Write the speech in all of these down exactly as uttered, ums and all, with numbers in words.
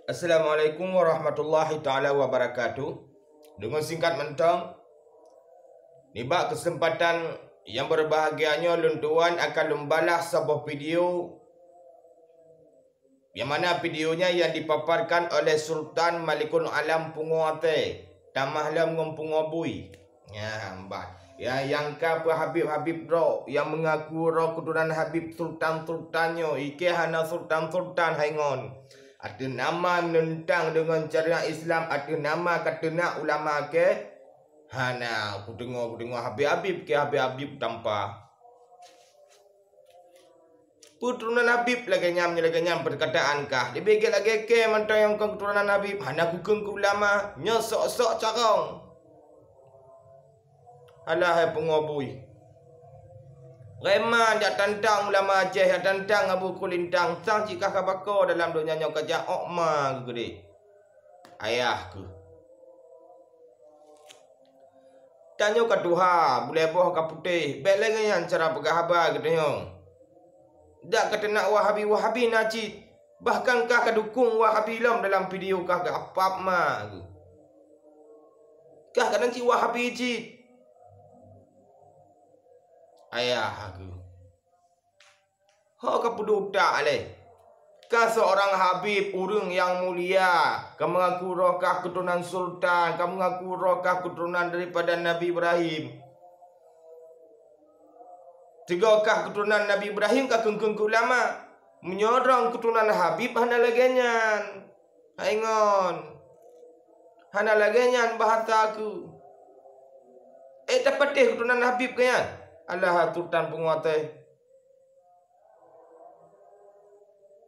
Assalamualaikum warahmatullahi taala wabarakatuh. Deungon singkat mantong, nibak keuseumpatan nyang beubahgia nyoe lôn tuan akan lôn balaih saboh video, nyang mana video nyan nyang dipaparkan oleh Sultan Malikul Alam Pungo Até, tamah lom ngon Pungo Bui. Nyan ban. Ya, nyang ka peuhabib-habib droe, nyang meungaku droe keuturonan habib sultan-sultan nyoe, i kèe hana sultan-sultan hai ngon. Ateueh nama meuneuntang deungon syariat Islam, ateueh nama ka teunak ulama kèe. Hana, kudeungoe-kudeungoe habib-habib kèe, habib-habib tampa. Keuturonan habib lagèe nyan, lagèe nyan peukataan kah. Leubeh gèt lagèe kèe mantong nyang kon keuturonan habib, hana kukheun keu ulama, nyoe sok-sok carông. Alah hai Pungo Bui. Reuma jak tantang ulama Aceh, jak tantang Abu Kulintang, sang cit kah ka bako dalam donya nyoe ka jak ôk ma geuh keudéh. Ayah keuh. Tanyoe ka tuha, bulèe boh ka putéh, bèk lagèe nyan cara peugah haba geutanyoe. Dak ka teunak Wahabi-Wahabi na cit, bahkan kah ka dukong Wahabi lom dalam video kah geuapab ma geuh. Kah kadang cit Wahabi cit. Ayah aku. Ho ka peuduek utak lé. Kah seurang habib ureueng nyang mulia, ka meungaku droe kah keuturonan sultan, ka meungaku droe kah keuturonan daripada Nabi Ibrahim. Sigoe kah keuturonan Nabi Ibrahim ka kheun-kheun keu ulama. Meunyoe droe keuturonan habib hana lagèe nyan. Hai ngon. Hana lagèe nyan bahasa aku. Eh, tapatéh keuturonan habib kah nyan? Alah, sultan peunguasa.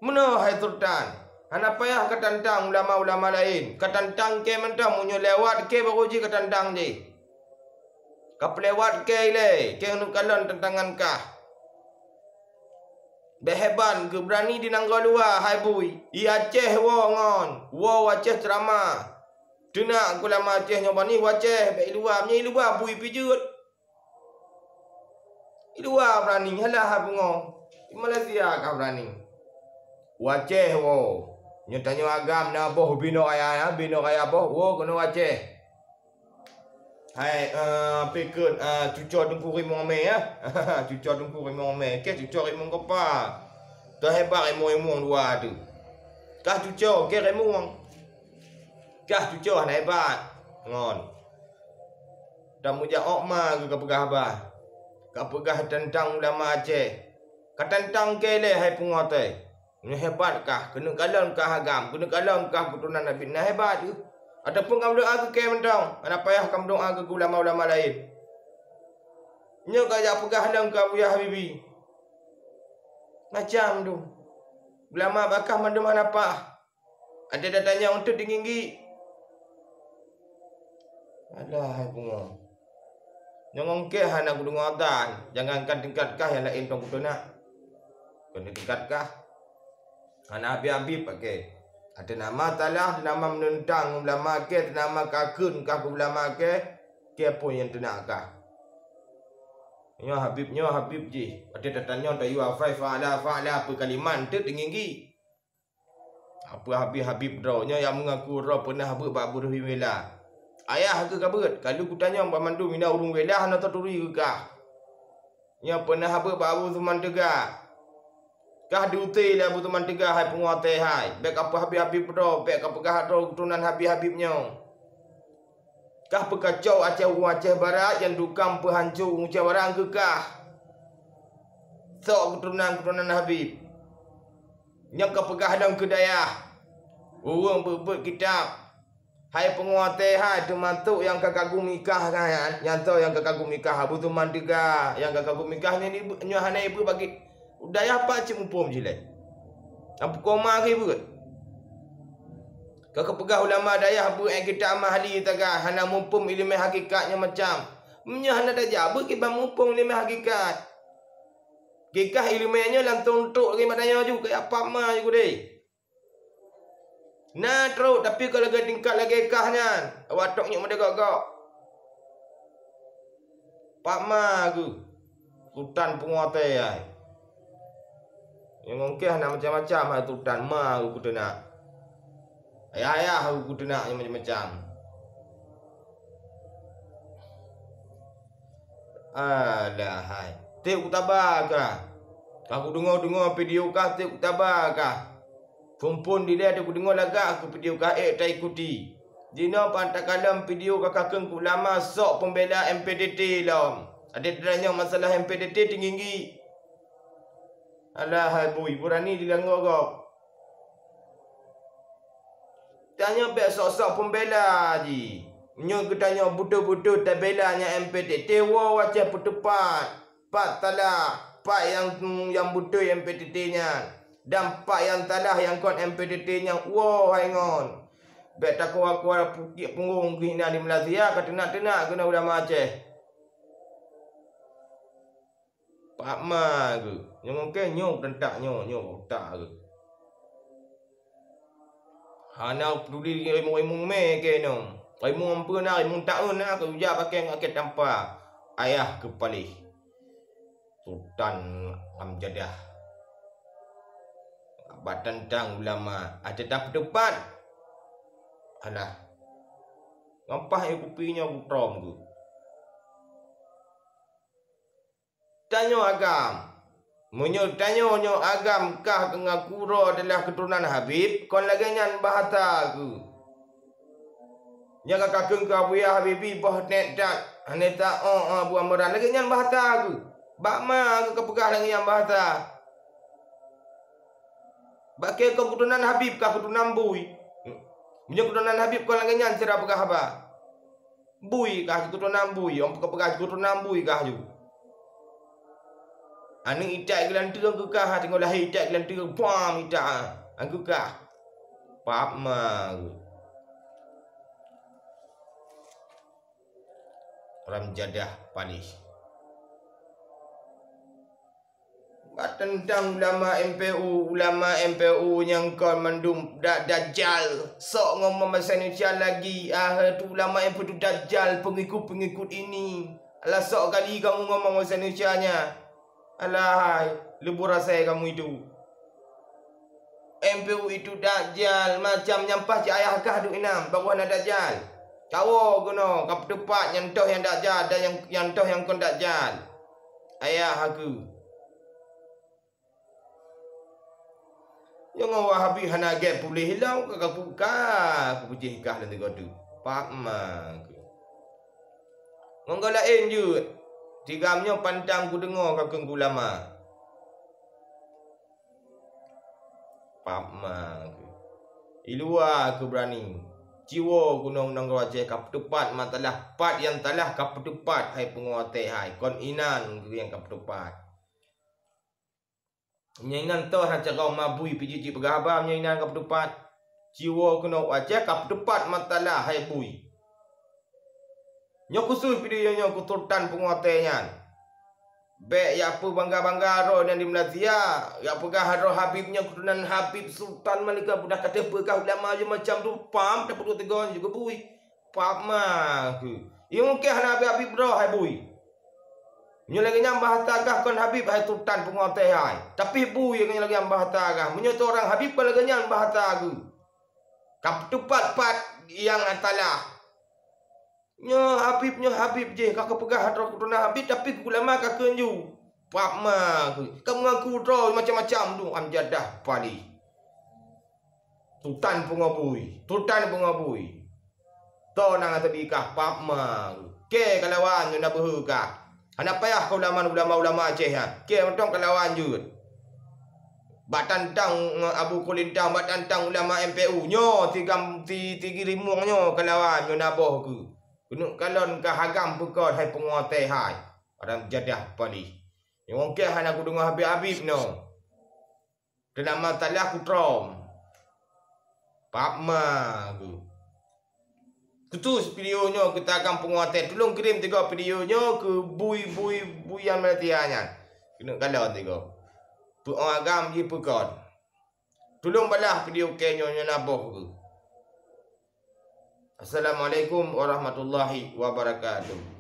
Meunoe hai sultan, hana payah ka tantang ulama-ulama laén, ka tantang kèe mantong, meunyoe lewat kèe barô jih ka tantang jih. Ka peulewat kèe ilèe, kèe neuk kalon tantangan kah. Bèk hebat geuh beurani di nanggroe luwa hai Bui, i Aceh woe ngon, woe u Aceh ceuramah. Teunak keu ulama Aceh nyoe bani u Aceh, bèk i luwa, meunyoe i luwa Bui pih jeuet. I luwa beurani, halah pungo. I Malaysia ka beurani. U Aceh woe. Nyoe tanyoe agam na boh binoe raya, binoe raya boh woe keunoe u Aceh. Hai, eh, pikot, eh, cucoe Teungku Rimong Mé, ya. Cucoe Teungku Rimong Mé. Kèe cucoe Rimong Kopa. Teuhebat rimong-rimong dua tu. Kah cucoe, kèe rimong. Kah cucoe hana hebat. Ngon. Tameujak ôk ma geuh ka peugah haba. Ka peugah tantang ulama Aceh. Ka tantang kèe lé hai pungo teuh. Nyoe hebat kah, keuneuk kalon kah agam, keuneuk kalon kah keuturonan Nabi, na hebat geuh. Ataupun kameudoa keu kèe mantong, hana payah kameudoa keu ulama-ulama laén. Nyoe ka jak peugah lom keu Abuya Habibi. Macam tu. Ulama bakah mandum hana pah. Ada datang nyang untuk tinggi. Alah, hai pungo. Nyang ongkeh hana kudeungoe atan, jangankan tingkat kah nyang laén tong kuteunak. Keuneuk tingkat kah. Hana habéh-habéh paké. Ateueh nama salah, ateueh nama meuneuntang ulama kèe, ateueh nama kakheun kah keu ulama kèe, kèe phon nyang teunak kah. Nyoe Habib, nyoe Habib jih. Watèe tatanyong tayue hafai fa'ala, fa'ala, peue kalimat teuk teunginggi. Apa Habib-Habib droe nyoe nyang meungaku droe peunah beuet bak Abu Durri Wela. Ayah keuh ka beuet, ka lheueh kutanyong banmandum ina ureueng Wela hana taturi keu kah. Nyoe peunah beuet bak Abu Suman Teuga. Kah diusé lé Abu Suman Teuga hai pungo teuh hai. Bèk kapeuhabéh-habéh droe, bèk kapeugah droe keuturonan Habib-Habib nyoe. Kah peukacau Aceh u Aceh Barat nyang tukang peuhanco u Aceh Barat keu kah. Sok keuturonan-keuturonan Habib. Nyang kapeugah lom keu dayah. Ureueng beuet-beuet kitab. Hai pungo teuh hai, teumasok nyang ka kagum nikah kan, nyang soe nyang ka kagum nikah, Abu Suman Teuga, nyang ka kagum nikah nyoe, nyoe hana ibeuet bagi dayah pat cit muphom jih lé. Nyang peuko ma keu ibeuet. Ka kapeugah ulama dayah beuet kitab mahli taga hana muphom ileumèe hakikat nyang macam. Meunyoe hana tajak beuet kiban muphom ileumèe hakikat. Kikah ileumèe nyoe langsong trok lagèe mat tanyoe ju keu apam ma ju keudeh. Na trok, tapi kon lagèe tingkat lagèe kah nyan, awak tok nyok meudeh gok-gok. Pat ma geuh, sultan pungo teuh ai. Nyang ongkeh na macam-macam hai sultan ma geuh kuteunak. Ayah-ayah aku kuteunak nyang macam-macam. Alah hai. Tiep kutaba kah. Ka kudeungoe-deungoe video kah tiep kutaba kah. Phon-phon dilèe tiep kudeungoe lagak keu video kah ék taikuti. Jinoe pan takalon video kah kakheun keu ulama sok peumbela M P T T lom. Adak tanyoe masalah M P T T teunggi-nggi. Alah hai bui, beurani dilanggoe gob. Tanyoe bèk sok-sok peumbela jih. Meunyoe geutanyoe beutôi-beutôi tabela nyang M P T T, woe u Aceh peuteupat. Pat salah, pat nyang, nyang beutôi M P T T nyan. Dan pat nyang salah nyang kon M P T T nyan, woe hai ngon. Bèk takuwa-kuwa pukiek punggong geuh inan di Malaysia, ka teunak-teunak keunoe ulama Aceh. Pak ma geuh. Nyoe mungken nyoe teuntang nyoe, nyoe utak geuh. Hana peuduli rimueng-rimueng mè keunoe. Rimueng ampeue na, rimueng taeun na, keu ujak paké ngon akhé tampa. Ayah keu paléh. Sultan Amjadah. Bak teuntang ulama, até tapeuteupat. Alah. Ngampah éh kupi nyoe butrom geuh. Tanyoe agam. Meunyoe tanyoe nyoe agam kah keu ngaku droe adalah keuturonan Habib, kon lagèe nyan bahasa geuh. Nyang ka kakheun keu Abuya Habibi boh nèt that, hana ta-, oh, oh, Abu Amran, lagèe nyan bahasa geuh. Bak ma geuh kapeugah lagèe nyan bahasa. Bak kèe kon keuturonan Habib kah keuturonan bui. Meunyoe keuturonan Habib kon lagèe nyan sira peugah haba. Bui kah keuturonan bui, ôn peugah-peugah keuturonan bui kah ju. Aneuk itat geulanteue keu kah, teungoh lahé itat geulanteue, bam itat, ah, keu kah. Pap ma geuh. Ram jadah paléh. Bak teuntang ulama M P U, ulama M P U nyang kon mandum da-, dajal. Sok ngon bangsa Indonesia lagi, ah, tu ulama M P U tu dajal, pengikut-pengikut ini. Alah sok kali kamu ngon bangsa Indonesia nyan. Alahai, leubeh rasai kamu itu. M P U itu dajal, macam nyan paih cit ayah kah duek inan, bagoe na dajal. Kawoe keunoe, kapeuteupat nyang toh nyang dajal dan nyang, nyang toh nyang kon dajal. Ayah aku. Nyang Wahabi hana gèt puléh lom ka kapuka, kupeujih kah lam tiga tu. Pak ma aku. Ngon goe laén jeuet. Tigam nyoe pantang kudeungoe kakheun ulama. Pap ma aku. I luwa aku beurani. Ciwoe keunoe nanggroe Aceh kapeuteupat masalah pat nyang salah kapeuteupat hai pungo watèe hai. Kon inan keuh nyang kapeuteupat. Meunyoe inan toh na carông ma bui pih jeuet jipeugah haba meunyoe inan kapeuteupat. Ciwoe keunoe Aceh kapeuteupat masalah hai bui. Nyoe khusos video nyoe keu Sultan Pungo Watèe nyan. Bèk jak peubangga-bangga droe nyan di Malaysia, jak peugah droe Habib nyoe keuturonan Habib Sultan Malika budak ka teupeugah ulama macam tu pam tapeuduek tiga nyoe juga bui. Pap ma aku. Nyang mungken hana Habib-Habib droe hai bui. Nyoe lagèe nyan bahasa kah kon Habib hai Sultan Pungo Watèe hai. Tapi bui nyang lagèe nyan bahasa kah. Meunyoe seurang Habib kon lagèe nyan bahasa aku. Kapeuteupat pat nyang salah. Nyoe Habib, nyoe Habib jih, ka kapeugah droe keuturonan Habib, tapi keu ulama kakheun ju. Pap ma aku. Ka meungaku droe macam-macam tu, am jadah paléh. Sultan Pungo Bui, Sultan Pungo Bui. Toh nang ata bikah pap ma aku. Kèe kalawan nyoe na beuhe kah. Hana payah keu ulama-ulama Aceh nyan. Kèe mantong kalawan jeuet. Bak tantang Abu Kulintang, bak tantang ulama M P U nyoe, si gam-, si, si Girimueng nyoe kalawan nyoe na boh keuh. Keuneuk kalon ka hagam peukon hai pungo watèe hai. Orang jadah paléh. Nyang kèe hana kudeungoe Habib-Habib nyoe. Teunama salah kutrom. Pap ma aku. Khusos video nyoe keu tagam pungo watèe. Tulông kirém tiga video nyoe keu bui-bui buyan Malaysia nyan. Keuneuk kalon tiga. Peu agam jipeukon. Tulông balah video kèe nyoe nyoe na boh keuh. Assalamualaikum warahmatullahi wabarakatuh.